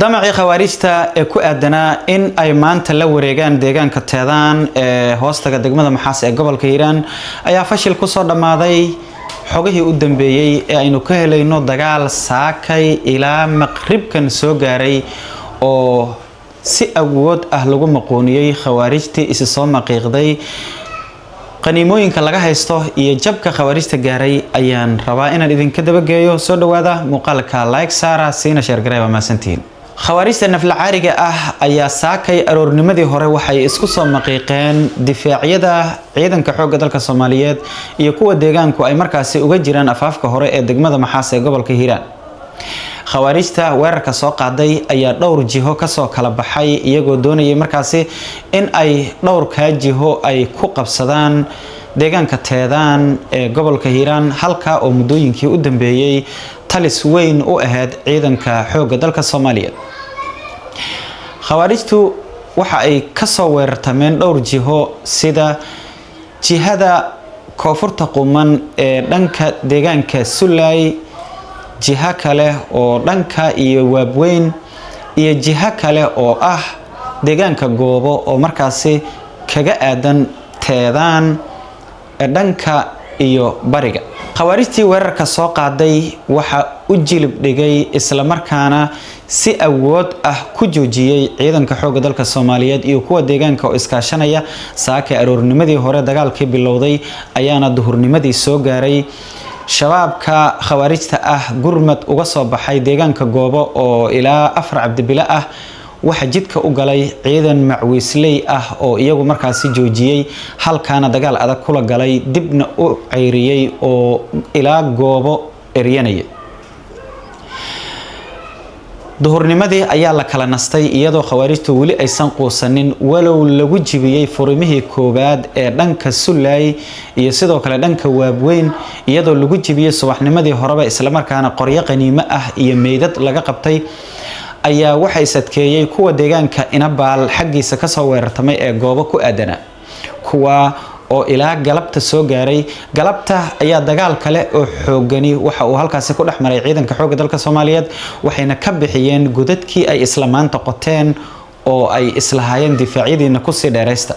Damacii Khawaarijta ee ku aadanaa in ay maanta la wareegaan deegaanka Teedaan ee hoostaga degmada Maxaas ee gobolka Hiiraan ayaa fashil kusoo dhammaaday. Xogihii u dambeeyey ee aynu ka helayno dagaal saakay ilaa maqribkan soo gaaray oo si awood ah lagu maqooniyey Khawaarijtii isi soo maqiiqday, qaniimooyinka laga haysto iyo jabka Khawaarijta gaaray ayaan rabaa inaan idinka dabageeyo. Soo dhawaada, muuqaalka like saara, siina share garay, waa mahadsantihiin. Khawaarijta naflacaariga ah ayaa saakay aroornimadii hore waxay isku soo maqiiqeen difaacyada ciidanka xoogga dalka Soomaaliyeed iyo kuwa deegaanku ay markaasi uga jiraan afaafka hore ee degmada Maxaas ee gobolka Hiiraan. Khawaarijta weerarka soo qaaday ayaa dhowr jiho kasoo kala baxay, iyagoo doonayay markaasi in ay dhowrkaa jiho ay ku qabsadaan deegaanka Teedaan ee gobolka Hiiraan, halka oo muddooyinkii u dambeeyey talis weyn u ahayd ciidanka xoogga dalka Soomaaliyeed. Khawaarijtu waxa ay kasoo weerartameen dhowr jiho, sida jihada koonfurta quman ee dhanka deegaanka Sulay, jiho kale oo dhanka iyo Waabweyn, iyo jiho kale oo ah deegaanka Goobo oo markaasi kaga aadan Teedaan dhanka iyo bariga. Khawaarijtii weerarka soo qaaday waxa u jilib dhigay islamarkaana si awood ah ku joojiyey ciidanka xoogga dalka Soomaaliyeed iyo kuwa deegaanka oo iskaashanaya. Saakay aroornimadii hore dagaalkii bilowday ayaana duhurnimadii soo gaaray. Shabaabka Khawaarijta ah gurmad uga soo baxay deegaanka Goobo oo ilaa 4 cabdibile ah waxa jidka u galay ciidan macwiisley ah oo iyagu markaasi joojiyey, halkaana dagaal adag kula galay, dibna u ceyriyey oo ilaa Goobo eryanaya. Duhurnimadii ayaa la kala nastay, iyadoo Khawaarijtu weli aysan quusanin, walow lagu jibiyey furimihii koowaad ee dhanka Sulay iyo sidoo kale dhanka Waabweyn, iyadoo lagu jibiyey subaxnimadii horeba, islamarkaana qoryo qaniimo ah iyo meydad laga qabtay, ayaa waxa isadkeeyey kuwa deegaanka Inabaal xaggiisa kasoo weerartamay ee Goobo ku aadanaa, kuwa oo ilaa galabta soo gaaray. Galabta ayaa dagaal kale oo xoogani waxa uu halkaasi ku dhex maray ciidanka xoogga dalka Soomaaliyeed, waxayna ka bixiyeen godadkii ay isla maanta qoteen oo ay islahaayeen difaacyadiina kusii dheeraysta.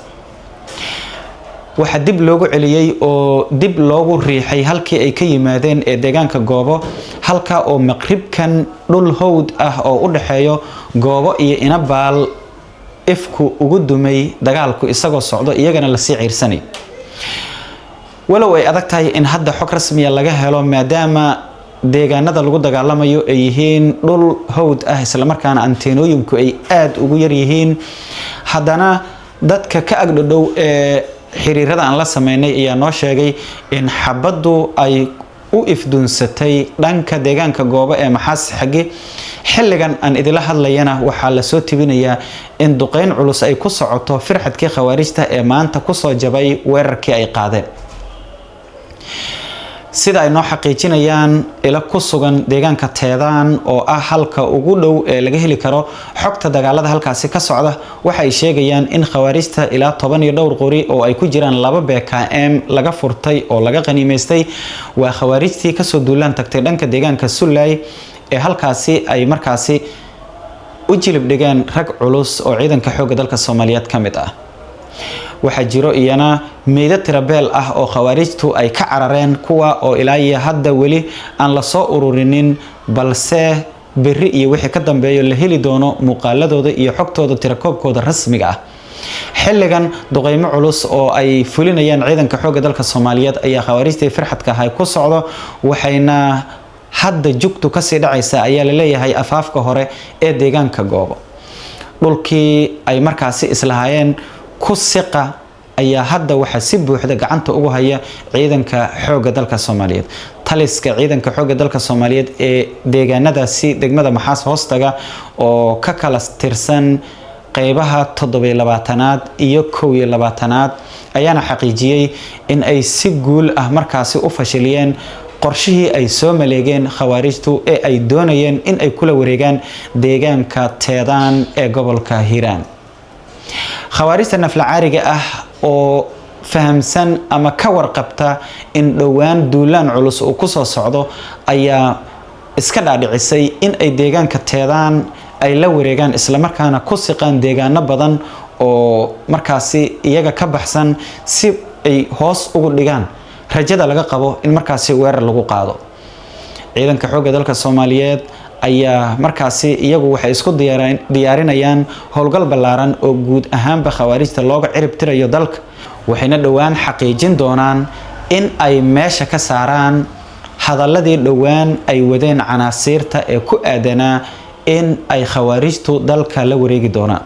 Waxaa dib loogu celiyey oo dib loogu riixay halkii ay ka yimaadeen ee deegaanka Goobo, halka oo maqribkan dhul howd ah oo u dhexeeyo Goobo iyo Inabaal ifku ugu dumay dagaalku isagoo socdo, iyagana lasii ciirsanay. Walow ay adag tahay in hadda xog rasmiya laga helo, maadaama deegaanada lagu dagaalamayo ay yihiin dhul howd ah, islamarkaana anteenooyinku ay aada ugu yaryihiin, haddana dadka ka agdhodhow ee xiriirada aan la sameynay ayaa noo sheegay in xabaddu ay u ifduunsatay dhanka deegaanka Goobo ee Maxaas xagge. Xilligan aan idila hadlayana waxaa lasoo tibinayaa in duqeyn culus ay ku socoto firxadkii Khawaarijta ee maanta kusoo jabay weerarkii ay qaadeen. Sida ay noo xaqiijinayaan ilo ku sugan deegaanka Teedaan oo ah halka ugu dhow ee laga heli karo xogta dagaalada halkaasi ka socda, waxay sheegayaan in Khawaarijta ilaa 10 iyo dhowr qori oo ay ku jiraan 2 BKM laga furtay oo laga qaniimaystay. Waa Khawaarijtii kasoo duulaan tagtay dhanka deegaanka Sulay ee halkaasi ay markaasi u jilib dhigeen rag culus oo ciidanka xoogga dalka Soomaaliyeed ka mid ah. Waxaa jiro iyana meydad tirabeel ah oo Khawaarijtu ay ka carareen, kuwa oo ilaa iyo hadda weli aan lasoo ururinin, balse berri iyo wixii ka dambeeyo la heli doono muuqaaladooda iyo xogtooda tirakoobkooda rasmiga ah. Xilligan duqeymo culus oo ay fulinayaan ciidanka xoogga dalka Soomaaliyeed ayaa Khawaarijtii firxadka ahay ku socdo, waxayna hadda jugtu kasii dhacaysa ayaa laleeyahay afaafka hore ee deegaanka Goobo. Dhulkii ay markaasi islahaayeen ku siqa ayaa hadda waxaa si buuxda gacanta ugu haya ciidanka xoogga dalka Soomaaliyeed. Taliska ciidanka xoogga dalka Soomaaliyeed ee deegaanadaasi degmada Maxaas hoostaga oo ka kala tirsan qeybaha 27aad iyo 21aad ayaana xaqiijiyey in ay si guul ah markaasi u fashiliyeen qorshihii ay soo maleegeen Khawaarijtu ee ay doonayeen in ay kula wareegaan deegaanka Teedaan ee gobolka Hiiraan. Khawaarijta naflacaariga ah oo fahamsan ama ka warqabta in dhowaan duulaan culus uu kusoo socdo ayaa iska dhaadhicisay in ay deegaanka Teedaan ay la wareegaan, islamarkaana ku siqaan deegaano badan oo markaasi iyaga ka baxsan, si ay hoos ugu dhigaan rajada laga qabo in markaasi weerar lagu qaado. Ciidanka xoogga dalka Soomaaliyeed ayaa markaasi iyagu waxay isku diyaarinayaan howlgal ballaaran oo guud ahaanba Khawaarijta looga cirib tirayo dalka, waxayna dhowaan xaqiijin doonaan in ay meesha ka saaraan hadaladii dhowaan ay wadeen canaasiirta ee ku aadanaa in ay Khawaarijtu dalka la wareegi doonaan.